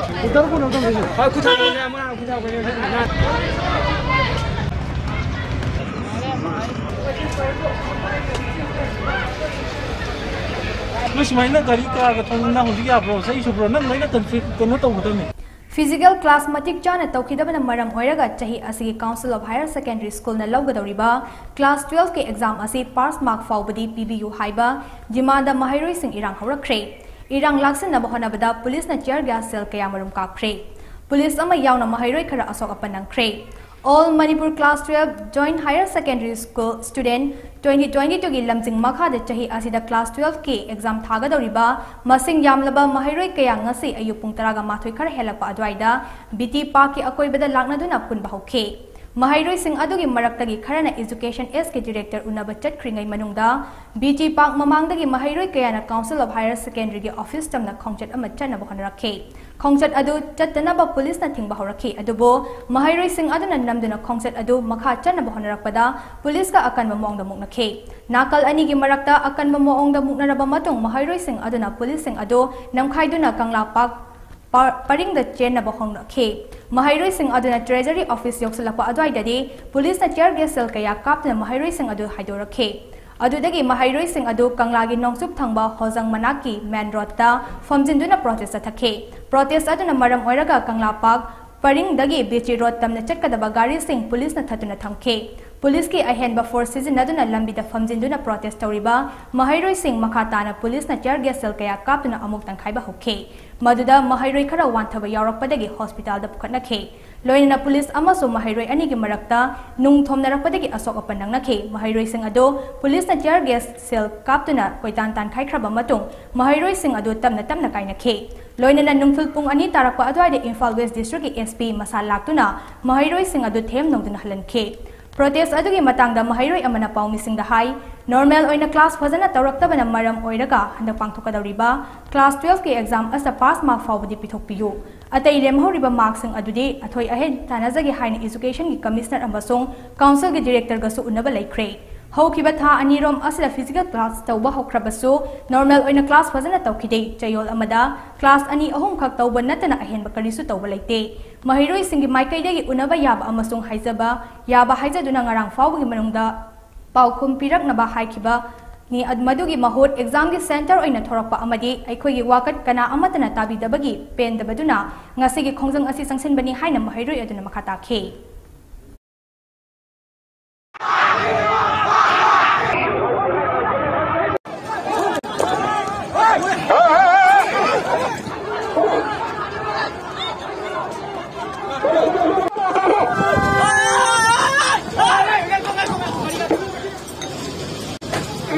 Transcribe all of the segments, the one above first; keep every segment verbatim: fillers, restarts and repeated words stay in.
ꯍꯣꯏ, ꯈꯨꯠ ꯊꯥꯡꯒꯠꯂꯣꯅꯦ, ꯑꯃ ꯈꯨꯠ ꯊꯥꯡꯒꯠꯂꯣꯅꯦ꯫ ꯅꯣꯏ ꯁꯨꯃꯥꯏꯅ ꯒꯥꯔꯤ ꯀꯥꯔꯒ ꯊꯧꯕ ꯅꯪ ꯍꯧꯖꯤꯛ ꯌꯥꯕ꯭ꯔꯣ? ꯆꯍꯤ ꯁꯨꯕ꯭ꯔꯣ? ꯅꯪ ꯂꯣꯏꯅ ꯀꯟꯐꯤ-, ꯀꯩꯅꯣ ꯇꯧꯒꯗꯕꯅꯤ꯫ Physical class ꯃꯇꯤꯛ ꯆꯥꯅ ꯇꯧꯈꯤꯗꯕꯅ ꯃꯔꯝ ꯑꯣꯏꯔꯒ ꯆꯍꯤ ꯑꯁꯤꯒꯤ Council of Higher Secondary Schoolꯅ ꯂꯧꯒꯗꯧꯔꯤꯕ class twelveꯀꯤ exam ꯑꯁꯤ pass mark ꯐꯥꯎꯕꯗꯤ ꯄꯤꯕꯤꯌꯨ ꯍꯥꯏꯕ demandꯗ ꯃꯍꯩꯔꯣꯏꯁꯤꯡ ꯏꯔꯥꯡ ꯍꯧꯔꯛꯈ꯭ꯔꯦ꯫ ꯏꯔꯥꯡ ꯂꯥꯛꯁꯤꯟꯅꯕ ꯍꯣꯠꯅꯕꯗ ꯄꯨꯂꯤꯁꯅ tear gas shell ꯀꯌꯥꯃꯔꯨꯝ ꯀꯥꯞꯈ꯭ꯔꯦ꯫ ꯄꯨꯂꯤꯁ ꯑꯃ ꯌꯥꯎꯅ ꯃꯍꯩꯔꯣꯏ ꯈꯔ ꯑꯁꯣꯛ ꯑꯄꯟ ꯅꯪꯈ꯭ꯔꯦ꯫ All Manipur Class twelve Joint Higher Secondary School student twenty twenty-twoꯒꯤ ꯂꯝꯖꯤꯡ ꯃꯈꯥꯗ ꯆꯍꯤ ꯑꯁꯤꯗ class twelveꯀꯤ exam ꯊꯥꯒꯗꯧꯔꯤꯕ ꯃꯁꯤꯡ ꯌꯥꯝꯂꯕ ꯃꯍꯩꯔꯣꯏ ꯀꯌꯥ ꯉꯁꯤ ꯑꯌꯨꯛ ꯄꯨꯡ ꯇꯔꯥꯒ ꯃꯥꯊꯣꯏ ꯈꯔ ꯍꯦꯜꯂꯛꯄ ꯑꯗꯨꯋꯥꯏꯗ B T Parkꯀꯤ ꯑꯀꯣꯏꯕꯗ ꯂꯥꯛꯅꯗꯨꯅ ꯄꯨꯟꯕ ꯍꯧꯈꯤ꯫ ꯃꯍꯩꯔꯣꯏꯁꯤꯡ ꯑꯗꯨꯒꯤ ꯃꯔꯛꯇꯒꯤ ꯈꯔꯅ Education Sꯀꯤ director ꯎꯅꯕ ꯆꯠꯈ꯭ꯔꯤꯉꯩ ꯃꯅꯨꯡꯗ B T Park ꯃꯃꯥꯡꯗꯒꯤ ꯃꯍꯩꯔꯣꯏ ꯀꯌꯥꯅ Council of Higher Secondary ꯒꯤ office ꯇꯝꯅ ꯈꯣꯡꯆꯠ ꯑꯃ ꯆꯠꯅꯕ ꯍꯣꯠꯅꯔꯛꯈꯤ꯫ ꯈꯣꯡꯆꯠ ꯑꯗꯨ ꯆꯠꯇꯅꯕ ꯄꯨꯂꯤꯁꯅ ꯊꯤꯡꯕ ꯍꯧꯔꯛꯈꯤ, ꯑꯗꯨꯕꯨ ꯃꯍꯩꯔꯣꯏꯁꯤꯡ ꯑꯗꯨꯅ ꯅꯝꯗꯨꯅ ꯈꯣꯡꯆꯠ ꯑꯗꯨ ꯃꯈꯥ ꯆꯠꯅꯕ ꯍꯣꯠꯅꯔꯛꯄꯗ ꯄꯨꯂꯤꯁꯀ ꯑꯀꯟꯕ ꯃꯑꯣꯡꯗ ꯃꯨꯛꯅꯈꯤ꯫ ꯅꯥꯀꯜ ꯑꯅꯤꯒꯤ ꯃꯔꯛꯇ ꯑꯀꯟꯕ ꯃꯑꯣꯡꯗ ꯃꯨꯛꯅꯔꯕ ꯃꯇꯨꯡ ꯃꯍꯩꯔꯣꯏꯁꯤꯡ ꯑꯗꯨꯅ ꯄꯨꯂꯤꯁꯁꯤꯡ ꯑꯗꯨ ꯅꯝꯈꯥꯏꯗꯨꯅ ꯀꯪꯂꯥ ꯄꯥꯔꯛ ꯄ-, ꯄꯔꯤꯡꯗ ꯆꯦꯟꯅꯕ ꯍꯧꯅꯈꯤ꯫ ꯃꯍꯩꯔꯣꯏꯁꯤꯡ ꯑꯗꯨꯅ Treasury Office ꯌꯧꯁꯤꯜꯂꯛꯄ ꯑꯗꯨꯋꯥꯏꯗꯗꯤ ꯄꯨꯂꯤꯁꯅ tear gas shell ꯀꯌꯥ ꯀꯥꯞꯇꯨꯅ ꯃꯍꯩꯔꯣꯏꯁꯤꯡ ꯑꯗꯨ ꯍꯥꯏꯗꯣꯔꯛꯈꯤ꯫ ꯑꯗꯨꯗꯒꯤ ꯃꯍꯩꯔꯣꯏꯁꯤꯡ ꯑꯗꯨ ꯀꯪꯂꯥꯒꯤ ꯅꯣꯡꯆꯨꯞ ꯊꯪꯕ ꯍꯣꯖꯪ ꯃꯅꯥꯛꯀꯤ main roadꯇ ꯐꯝꯖꯤꯟꯗꯨꯅ protest ꯆꯠꯊꯈꯤ꯫ Protest ꯑꯗꯨꯅ ꯃꯔꯝ ꯑꯣꯏꯔꯒ ꯀꯪꯂꯥ ꯄꯥꯔꯛ ꯄꯔꯤꯡꯗꯒꯤ B T Road ꯇꯝꯅ ꯆꯠꯀꯗꯕ ꯒꯥꯔꯤꯁꯤꯡ ꯄꯨꯂꯤꯁꯅ ꯊꯠꯇꯨꯅ ꯊꯝꯈꯤ꯫ ꯄꯨꯂꯤꯁꯀꯤ ꯑꯍꯦꯟꯕ force ꯁꯤꯖꯤꯟꯅꯗꯨꯅ ꯂꯝꯕꯤꯗ ꯐꯝꯖꯤꯟꯗꯨꯅ protest ꯇꯧꯔꯤꯕ ꯃꯍꯩꯔꯣꯏꯁꯤꯡ ꯃꯈꯥ ꯇꯥꯅ ꯄꯨꯂꯤꯁꯅ tear gas shell ꯀꯌꯥ ꯀꯥꯞꯇꯨꯅ ꯑꯃꯨꯛ ꯇꯪꯈꯥꯏꯕ ꯍꯧꯈꯤ꯫ ꯃꯗꯨꯗ ꯃꯍꯩꯔꯣꯏ ꯈꯔ ꯋꯥꯟꯊꯕ ꯌꯥꯎꯔꯛꯄꯗꯒꯤ hospitalꯗ ꯄꯨꯈꯠꯅꯈꯤ꯫ ꯂꯣꯏꯅꯅ ꯄꯨꯂꯤꯁ ꯑꯃꯁꯨꯡ ꯃꯍꯩꯔꯣꯏ ꯑꯅꯤꯒꯤ ꯃꯔꯛꯇ ꯅꯨꯡ ꯊꯣꯝꯅꯔꯛꯄꯗꯒꯤ ꯑꯁꯣꯛ ꯑꯄꯟ ꯅꯪꯅꯈꯤ꯫ ꯃꯍꯩꯔꯣꯏꯁꯤꯡ ꯑꯗꯨ ꯄꯨꯂꯤꯁꯅ tear gas shell ꯀꯥꯞꯇꯨꯅ ꯀꯣꯏꯇꯥꯟ ꯇꯥꯟꯈꯥꯏꯈ꯭ꯔꯕ ꯃꯇꯨꯡ ꯃꯍꯩꯔꯣꯏꯁꯤꯡ ꯑꯗꯨ ꯇꯞꯅ ꯇꯞꯅ ꯀꯥꯏꯅꯈꯤ꯫ ꯂꯣꯏꯅꯅ ꯅꯨꯡꯊꯤꯜ ꯄꯨꯡ ꯑꯅꯤ ꯇꯥꯔꯛꯄ ꯑꯗꯨꯋꯥꯏꯗ ꯏꯝꯐꯥꯜ West Districtꯀꯤ S P ꯃꯁꯥ ꯂꯥꯛꯇꯨꯅ ꯃꯍꯩꯔꯣꯏꯁꯤꯡ ꯑꯗꯨ ꯊꯦꯝ ꯅꯧꯗꯨꯅ ꯍꯜꯍꯟꯈꯤ꯫ Protest ꯑꯗꯨꯒꯤ ꯃꯇꯥꯡꯗ ꯃꯍꯩꯔꯣꯏ ꯑꯃꯅ ꯄꯥꯎꯃꯤꯁꯤꯡꯗ ꯍꯥꯏ, normal ꯑꯣꯏꯅ class ꯐꯖꯅ ꯇꯧꯔꯛꯇꯕꯅ ꯃꯔꯝ ꯑꯣꯏꯔꯒ ꯍꯟꯗꯛ ꯄꯥꯡꯊꯣꯛꯀꯗꯧꯔꯤꯕ class twelveꯀꯤ exam ꯑꯁꯤꯗ pass mark ꯐꯥꯎꯕꯗꯤ ꯄꯤꯊꯣꯛꯄꯤꯌꯨ꯫ ꯑꯇꯩ ꯂꯦꯝꯍꯧꯔꯤꯕ markꯁꯤꯡ ꯑꯗꯨꯗꯤ ꯑꯊꯣꯏ ꯑꯍꯦꯟ ꯇꯥꯟꯅꯖꯒꯦ ꯍꯥꯏꯅ Educationꯒꯤ Commissioner ꯑꯃꯁꯨꯡ Councilꯒꯤ Directorꯒꯁꯨ ꯎꯅꯕ ꯂꯩꯈ꯭ꯔꯦ꯫ ꯍꯧꯈꯤꯕ ꯊꯥ ꯑꯅꯤꯔꯣꯝ ꯑꯁꯤꯗ physical class ꯇꯧꯕ ꯍꯧꯈ꯭ꯔꯕꯁꯨ, normal ꯑꯣꯏꯅ class ꯐꯖꯅ ꯇꯧꯈꯤꯗꯦ꯫ ꯆꯌꯣꯜ ꯑꯃꯗ class ꯑꯅꯤ ꯑꯍꯨꯝꯈꯛ ꯇꯧꯕ ꯅꯠꯇꯅ ꯑꯍꯦꯟꯕ ꯀꯔꯤꯁꯨ ꯇꯧꯕ ꯂꯩꯇꯦ꯫ ꯃꯍꯩꯔꯣꯏꯁꯤꯡꯒꯤ ꯃꯥꯏꯀꯩꯗꯒꯤ ꯎꯅꯕ ꯌꯥꯕ ꯑꯃꯁꯨꯡ ꯍꯥꯏꯖꯕ ꯌꯥꯕ ꯍꯥꯏꯖꯗꯨꯅ ꯉꯔꯥꯡ ꯐꯥꯎꯕꯒꯤ ꯃꯅꯨꯡꯗ ꯄꯥꯎꯈꯨꯝ ꯄꯤꯔꯛꯅꯕ ꯍꯥꯏꯈꯤꯕꯅꯤ꯫ ꯑꯗꯨ ꯃꯗꯨꯒꯤ ꯃꯍꯨꯠ examꯒꯤ center ꯑꯣꯏꯅ ꯊꯣꯔꯛꯄ ꯑꯃꯗꯤ ꯑꯩꯈꯣꯏꯒꯤ ꯋꯥꯀꯠ ꯀꯅꯥ ꯑꯃꯠꯇꯅ ꯇꯥꯕꯤꯗꯕꯒꯤ ꯄꯦꯟꯗꯕꯗꯨꯅ ꯉꯁꯤꯒꯤ ꯈꯣꯡꯖꯪ ꯑꯁꯤ ꯆꯪꯁꯤꯟꯕꯅꯤ ꯍꯥꯏꯅ ꯃꯍꯩꯔꯣꯏ ꯑꯗꯨꯅ ꯃꯈꯥ ꯇꯥꯈꯤ꯫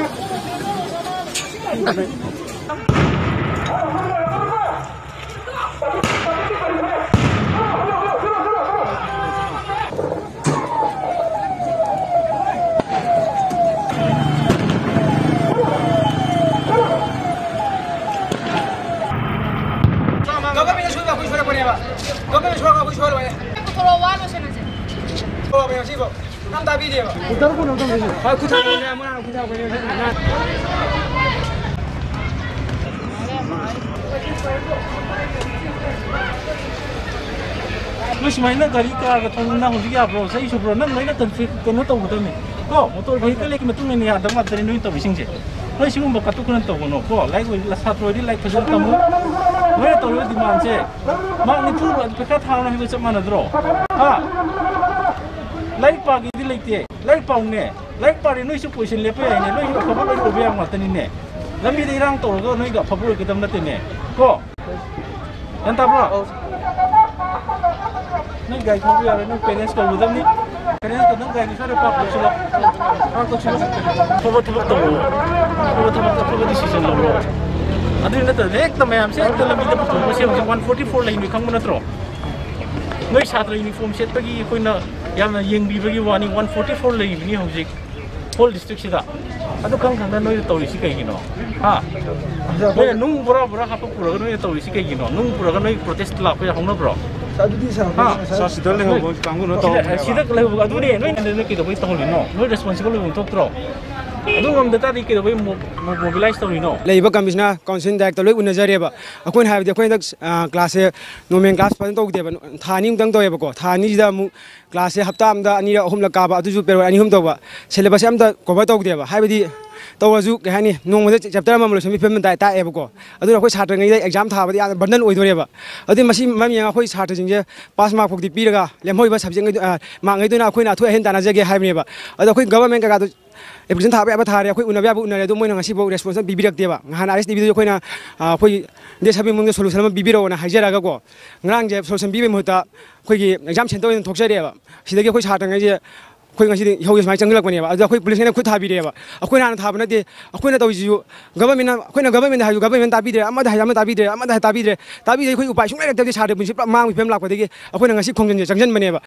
ꯒꯚꯔꯟꯃꯦꯟꯠꯅ ꯁꯣꯏꯕ ꯑꯩꯈꯣꯏ ꯁꯣꯏꯔꯛꯄꯅꯦꯕ꯫ ꯒꯚꯔꯟꯃꯦꯟꯠꯅ ꯁꯣꯏꯔꯒ ꯑꯩꯈꯣꯏ ꯁꯣꯏꯔꯣꯏ꯫ ꯄꯨꯊꯣꯔꯛꯑꯣ, ꯋꯥ ꯂꯣꯏꯁꯟꯅꯁꯦ꯫ ꯊꯣꯛꯂꯛꯑꯕꯅꯦ ꯉꯁꯤꯐꯥꯎ꯫ ꯀꯅꯥꯝ ꯇꯥꯕꯤꯗꯦꯕ꯫ ꯍꯣꯏ, ꯈꯨꯠ ꯊꯥꯗꯣꯛꯑꯣꯅꯦ, ꯑꯃꯅ ꯈꯨꯠ ꯊꯥꯗꯣꯛꯑꯣꯅꯦ꯫ ꯅꯣꯏ ꯁꯨꯃꯥꯏꯅ ꯒꯥꯔꯤ ꯀꯥꯔꯒ ꯊꯧꯕ ꯅꯪ ꯍꯧꯖꯤꯛ ꯌꯥꯕ꯭ꯔꯣ? ꯆꯍꯤ ꯁꯨꯕ꯭ꯔꯣ? ꯅꯪ ꯂꯣꯏꯅ ꯀꯟꯐꯤ-, ꯀꯩꯅꯣ ꯇꯧꯒꯗꯕꯅꯤ꯫ ꯀꯣ, ꯃꯣꯇꯣꯔ ꯚꯦꯍꯤꯀꯜ ꯑꯦꯛꯀꯤ ꯃꯇꯨꯡ ꯏꯟꯅ ꯌꯥꯗꯕ ꯉꯥꯛꯇꯅꯤ ꯅꯣꯏ ꯇꯧꯔꯤꯁꯤꯡꯁꯦ꯫ ꯅꯣꯏ ꯁꯤꯒꯨꯝꯕ ꯀꯥꯇꯨ ꯀꯥꯔꯟ ꯇꯧꯒꯅꯣ꯫ ꯀꯣ, ꯂꯥꯏꯔꯤꯛ ꯑꯣꯏ-, ꯁꯥꯇ꯭ꯔ ꯑꯣꯏꯗꯤ ꯂꯥꯏꯔꯤꯛ ꯐꯖꯅ ꯇꯝꯃꯨ꯫ ꯅꯣꯏꯅ ꯇꯧꯔꯤꯕ demandꯁꯦ, ꯃꯥꯔꯛ ꯅꯤꯐꯨ ꯄꯩꯈꯥ ꯊꯥꯔꯣ ꯍꯥꯏꯕ ꯆꯞ ꯃꯥꯟꯅꯗ꯭ꯔꯣ? ꯍꯥ? ꯂꯥꯏꯔꯤꯛ ꯄꯥꯒꯦꯗꯤ ꯂꯩꯇꯦ꯫ ꯂꯥꯏꯔꯤꯛ ꯄꯥꯎꯅꯦ꯫ ꯂꯥꯏꯔꯤꯛ ꯄꯥꯔꯦ, ꯅꯣꯏꯁꯨ position ꯂꯦꯞꯄ ꯌꯥꯏꯅꯦ꯫ ꯅꯣꯏꯁꯨ ꯑꯐꯕ ꯂꯣꯏ ꯑꯣꯏꯕ ꯌꯥꯕ ꯉꯥꯛꯇꯅꯤꯅꯦ꯫ ꯂꯝꯕꯤꯗ ꯏꯔꯥꯡ ꯇꯧꯔꯒ ꯅꯣꯏꯗꯣ ꯑꯐꯕ ꯑꯣꯏꯒꯗꯕ ꯅꯠꯇꯦꯅꯦ꯫ ꯀꯣ? ꯒ꯭ꯌꯥꯟ ꯇꯥꯕ꯭ꯔꯣ? ꯅꯣꯏ ꯒꯥꯔꯤ ꯊꯧꯕ ꯌꯥꯔꯣꯏ, ꯅꯣꯏ parents ꯀꯧꯒꯗꯕꯅꯤ꯫ Parents ꯀꯧ-, ꯅꯪ ꯒꯥꯔꯤ ꯁ꯭ꯋꯥꯏꯗ park ꯇꯧꯁꯤꯜꯂꯣ꯫ Park ꯇꯧꯁꯤꯜꯂꯣ꯫ ꯑꯐꯕ ꯊꯕꯛ ꯇꯧꯔꯣ꯫ ꯑꯐꯕ ꯊꯕꯛ, ꯑꯐꯕ decision ꯂꯧꯔꯣ꯫ ꯑꯗꯨ ꯅꯠꯇ꯭ꯔꯗꯤ ꯍꯦꯛꯇ ꯃꯌꯥꯝꯁꯦ ꯍꯦꯛꯇ ꯂꯝꯕꯤꯗ ꯄꯨꯊꯣꯛꯄꯁꯦ ꯍꯧꯖꯤꯛ one forty four ꯂꯩ, ꯅꯣꯏ ꯈꯪꯕ ꯅꯠꯇ꯭ꯔꯣ? ꯅꯣꯏ ꯁꯥꯇ꯭ꯔ uniform ꯁꯦꯠꯄꯒꯤ ꯑꯩꯈꯣꯏꯅ ꯌꯥꯝꯅ ꯌꯦꯡꯕꯤꯕꯒꯤ ꯋꯥꯅꯤ, one forty four ꯂꯩꯔꯤꯕꯅꯤ ꯍꯧꯖꯤꯛ whole districtꯁꯤꯗ꯫ ꯑꯗꯨ ꯈꯪ ꯈꯪꯗ ꯅꯣꯏꯅ ꯇꯧꯔꯤꯁꯤ ꯀꯩꯒꯤꯅꯣ? ꯍꯥ? ꯅꯣꯏꯅ ꯅꯨꯡ ꯕꯣꯔꯥ ꯕꯣꯔꯥ ꯍꯥꯞꯄ ꯄꯨꯔꯒ ꯅꯣꯏꯅ ꯇꯧꯔꯤꯁꯤ ꯀꯩꯒꯤꯅꯣ? ꯅꯨꯡ ꯄꯨꯔꯒ ꯅꯣꯏ protest ꯂꯥꯛꯄ ꯌꯥ ꯍꯧꯅꯕ꯭ꯔꯣ? ꯑꯗꯨꯗꯤ ꯁꯥꯔ, ꯍꯥ? ꯁꯥꯔ, ꯁꯤꯗ ꯂꯩꯍꯧꯕ ꯀꯥꯡꯕꯨꯅ ꯁꯤꯗ, ꯇꯧꯍꯧꯕꯅꯦꯕ꯫ ꯁꯤꯗ ꯂꯩꯍꯧꯕ ꯑꯗꯨꯅꯦ, ꯅꯣꯏ, ꯅꯣꯏ ꯀꯩꯗꯧꯕꯩ ꯇꯧꯍꯜꯂꯤꯅꯣ? ꯅꯣꯏ ꯔꯦꯁꯄꯣꯟꯁꯤꯕꯜ ꯑꯣꯏꯕ ꯊꯣꯛꯇ꯭ꯔꯣ? ꯑꯗꯨ ꯉꯝꯗ ꯇꯥꯔꯗꯤ ꯀꯩꯗꯧꯕꯩ ꯃꯣ-, ꯃꯣ-, ꯃꯣꯕꯤꯂꯥꯏꯁ ꯇꯧꯔꯤꯅꯣ? ꯂꯩꯔꯤꯕ ꯀꯃꯤꯁꯅꯔ, ꯀꯥꯎꯟꯁꯤꯜ ꯗꯥꯏꯔꯦꯛꯇꯔ ꯂꯣꯏ ꯎꯅꯖꯔꯦꯕ꯫ ꯑꯩꯈꯣꯏꯅ ꯍꯥꯏꯕꯗꯤ ꯑꯩꯈꯣꯏ ꯍꯟꯗꯛ, ꯑ, ꯀ꯭ꯂꯥꯁꯁꯦ ꯅꯣꯔꯃꯦꯜ ꯀ꯭ꯂꯥꯁ ꯐꯖꯅ ꯇꯧꯗꯦꯕ꯫ ꯊꯥ ꯑꯅꯤꯃꯨꯛꯇꯪ ꯇꯧꯋꯦꯕꯀꯣ꯫ ꯊꯥ ꯑꯅꯤꯁꯤꯗ ꯑꯃꯨꯛ ꯀ꯭ꯂꯥꯁꯁꯦ ꯍꯞꯇꯥ ꯑꯃꯗ ꯑꯅꯤꯔꯛ ꯑꯍꯨꯝꯂꯛ ꯀꯥꯕ, ꯑꯗꯨꯁꯨ ꯄꯦꯔꯣꯠ ꯑꯅꯤ ꯑꯍꯨꯝ ꯇꯧꯕ꯫ ꯁꯦꯂꯦꯕꯁꯁꯦ ꯑꯝꯇ ꯀꯣꯚꯔ ꯇꯧꯗꯦꯕ꯫ ꯍꯥꯏꯕꯗꯤ ꯇꯧꯔꯁꯨ, ꯀꯩ ꯍꯥꯏꯅꯤ, ꯅꯣꯡꯃꯗ ꯆꯦꯞꯇꯔ ꯑꯃꯃꯝ ꯂꯣꯏꯁꯤꯟꯕꯒꯤ ꯐꯤꯕꯝ ꯑꯃ ꯇꯥꯏ-, ꯇꯥꯛꯑꯦꯕꯀꯣ꯫ ꯑꯗꯨꯅ ꯑꯩꯈꯣꯏ ꯁꯥꯇ꯭ꯔꯉꯩꯗ ꯑꯦꯛꯖꯥꯝ ꯊꯥꯕꯗ ꯌꯥꯝꯅ ꯕꯔꯗꯟ ꯑꯣꯏꯗꯣꯔꯦꯕ꯫ ꯑꯗꯨꯅ ꯃꯁꯤ ꯃꯔꯝ ꯌꯦꯡꯉꯒ ꯑꯩꯈꯣꯏ ꯁꯥꯇ꯭ꯔꯁꯤꯡꯁꯦ ꯄꯥꯁ ꯃꯥꯔꯛ ꯐꯥꯎꯗꯤ ꯄꯤꯔꯒ ꯂꯦꯝꯍꯧꯔꯤꯕ ꯁꯕꯖꯦꯛꯉꯩꯗꯨ, ꯑ, ꯃꯥꯔꯛꯉꯩꯗꯨꯅ ꯑꯩꯈꯣꯏꯅ ꯑꯊꯣꯏ ꯑꯍꯦꯟ ꯇꯥꯟꯅꯖꯒꯦ ꯍꯥꯏꯕꯅꯦꯕ꯫ ꯑꯗꯣ ꯑꯩꯈꯣꯏ ꯒꯚꯔꯟꯃꯦꯟ ꯀꯩꯀꯥꯗꯣ ꯑꯦꯄ꯭ꯂꯤꯀꯦꯁꯟ ꯊꯥꯕ ꯌꯥꯕ ꯊꯥꯔꯦ, ꯑꯩꯈꯣꯏ ꯎꯅꯕ ꯌꯥꯕ ꯎꯅꯔꯦ, ꯑꯗꯣ ꯃꯣꯏꯅ ꯉꯁꯤꯐꯥꯎ ꯔꯦꯁꯄꯣꯟꯁ ꯑꯃ ꯄꯤꯕꯤꯔꯛꯇꯦꯕ꯫ ꯅꯍꯥꯟ ꯑꯥꯏ ꯑꯦꯁ ꯇꯤ ꯚꯤꯗꯁꯨ ꯑꯩꯈꯣꯏꯅ, ꯑ, ꯑꯩꯈꯣꯏ ꯗꯦꯠ ꯁꯚꯦꯟ ꯃꯅꯨꯡꯗ ꯁꯣꯂꯨꯁꯟ ꯑꯃ ꯄꯤꯕꯤꯔꯛꯑꯣꯅ ꯍꯥꯏꯖꯔꯒꯀꯣ, ꯉꯔꯥꯡꯁꯦ ꯁꯣꯂꯨꯁꯟ ꯄꯤꯕꯒꯤ ꯃꯍꯨꯠꯇ ꯑꯩꯈꯣꯏꯒꯤ ꯑꯦꯛꯖꯥꯝ ꯁꯦꯟꯇꯔ ꯑꯣꯏꯅ ꯊꯣꯛꯆꯔꯦꯕ꯫ ꯁꯤꯗꯒꯤ ꯑꯩꯈꯣꯏ ꯁꯥꯇ꯭ꯔꯉꯩꯁꯦ ꯑꯩꯈꯣꯏ ꯉꯁꯤꯗꯤ ꯏꯍꯧꯁꯦ ꯁꯨꯃꯥꯏꯅ ꯆꯪꯁꯤꯜꯂꯛꯄꯅꯦꯕ꯫ ꯑꯗꯨꯗ ꯑꯩꯈꯣꯏ ꯄꯨꯂꯤꯁꯉꯩꯅ ꯈꯨꯠ ꯊꯥꯕꯤꯔꯦꯕ꯫ ꯑꯩꯈꯣꯏꯅ ꯍꯥꯟꯅ ꯊꯥꯕ ꯅꯠꯇꯦ꯫ ꯑꯩꯈꯣꯏꯅ ꯇꯧꯔꯤꯁꯤꯁꯨ ꯒꯚꯔꯟꯃꯦꯟꯅ, ꯑꯩꯈꯣꯏꯅ ꯒꯚꯔꯟꯃꯦꯟꯗ ꯍꯥꯏꯁꯨ ꯒꯚꯔꯟꯃꯦꯟ ꯇꯥꯕꯤꯗ꯭ꯔꯦ, ꯑꯃꯗ ꯍꯥꯏꯁꯨ ꯑꯃ ꯇꯥꯕꯤꯗ꯭ꯔꯦ, ꯇꯥꯕꯤꯗ꯭ꯔꯦ꯫ ꯇꯥꯕꯤꯗ꯭ꯔꯦ, ꯑꯩꯈꯣꯏ ꯎꯄꯥꯏ ꯁꯨꯡꯂꯩ ꯂꯩꯔꯛꯇꯕꯗꯤ ꯁꯥꯇ꯭ꯔ ꯄꯨꯟꯁꯤ ꯄꯨꯔꯥ ꯃꯥꯡꯕꯒꯤ ꯐꯤꯕꯝ ꯂꯥꯛꯄꯗꯒꯤ ꯑꯩꯈꯣꯏꯅ ꯉꯁꯤ ꯈꯣꯡꯖꯪꯁꯦ ꯆꯪꯁꯤꯟꯕꯅꯦꯕ꯫